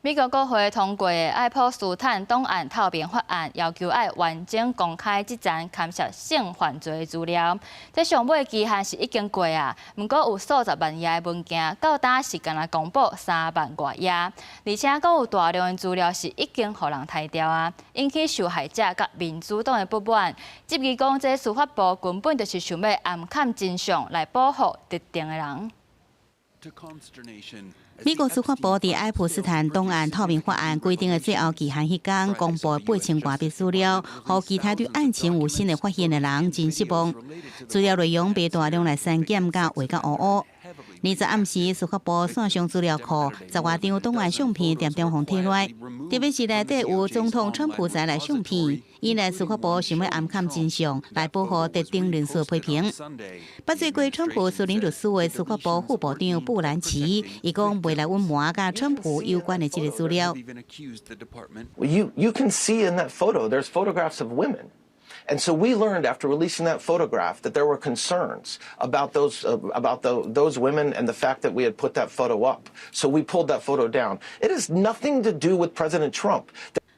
美國國會通過的愛普斯坦檔案透明法案，要求愛完整公開這層牽涉性犯罪的資料。這上尾期限是已經過啊，毋過有數十萬頁的文件，到今是干焦公布3萬外頁，而且閣有大量的資料是已經予人刣掉啊，引起受害者佮民主黨的不滿，質疑講這司法部根本就是想欲掩藏真相來保護特定的人。美國司法部佇愛普斯坦檔案透明法案規定的最後期限彼工，公布8000外筆資料，予其他對案情有新的發現的人真失望。資料內容被大量來刪減，佮畫甲烏烏。20暗時，司法部線上資料庫10外張檔案相片，恬恬予提來，特別是內底有總統川普在內相片，引來司法部想欲掩藏真相，來保護特定人士批評。捌做過川普私人律師的司法部副部長布蘭奇，伊講袂來隱瞞佮川普有關的這個資料。 You can see in that photo, there's photographs of women. And so we learned after releasing that photograph that there were concerns about those women and the fact that we had put that photo up. So we pulled that photo down. It has nothing to do with President Trump.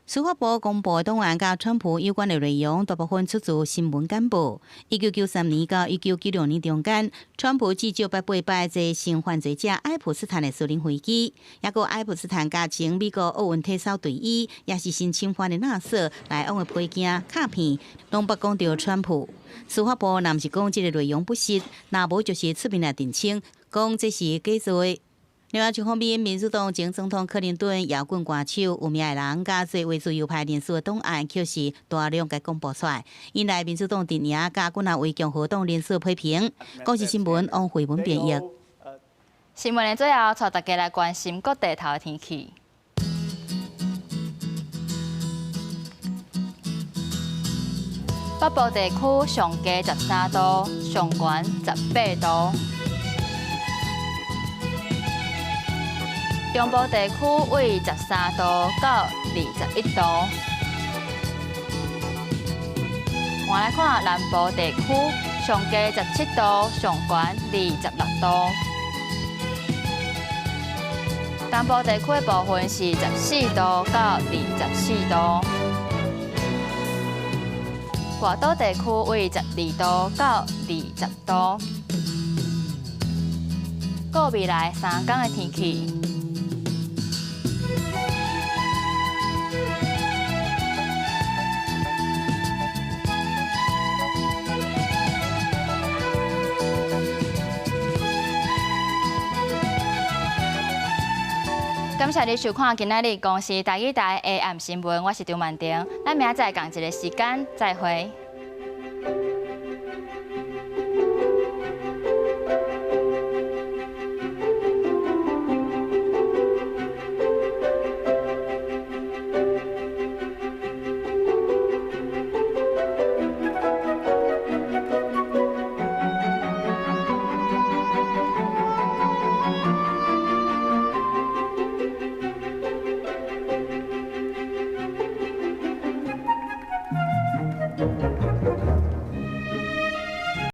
司法部公布檔案佮川普有關的內容，大部分出自新聞簡報。1993年到1996年中間，川普至少捌八擺坐性犯罪者愛普斯坦的私人飛機，抑閣愛普斯坦佮前美國奧運體操隊醫，也是性侵犯的納瑟來往的批件卡片，攏捌講著川普。司法部若毋是講這个內容不實，若無就是出面來澄清，講這是假做的。另外一方面，民主黨前總統克林頓搖滾歌手有名的人佮最為自由派人士的檔案，卻是大量共公布出來，引來民主黨陣營佮幾若位共和黨人士批評。公視新聞王慧文編譯。新聞的最後，帶大家來關心各地頭的天氣。北部地區上低13度，上懸18度。中部地區為13度到21度。換來看南部地區，上低17度，上懸26度。東部地區的部分是14度到24度。外島地區為12度到20度。顧未來3天的天氣。感謝你收看今仔日公視台語台 AM 新聞，我是張曼婷，咱明仔載仝一个時間再會。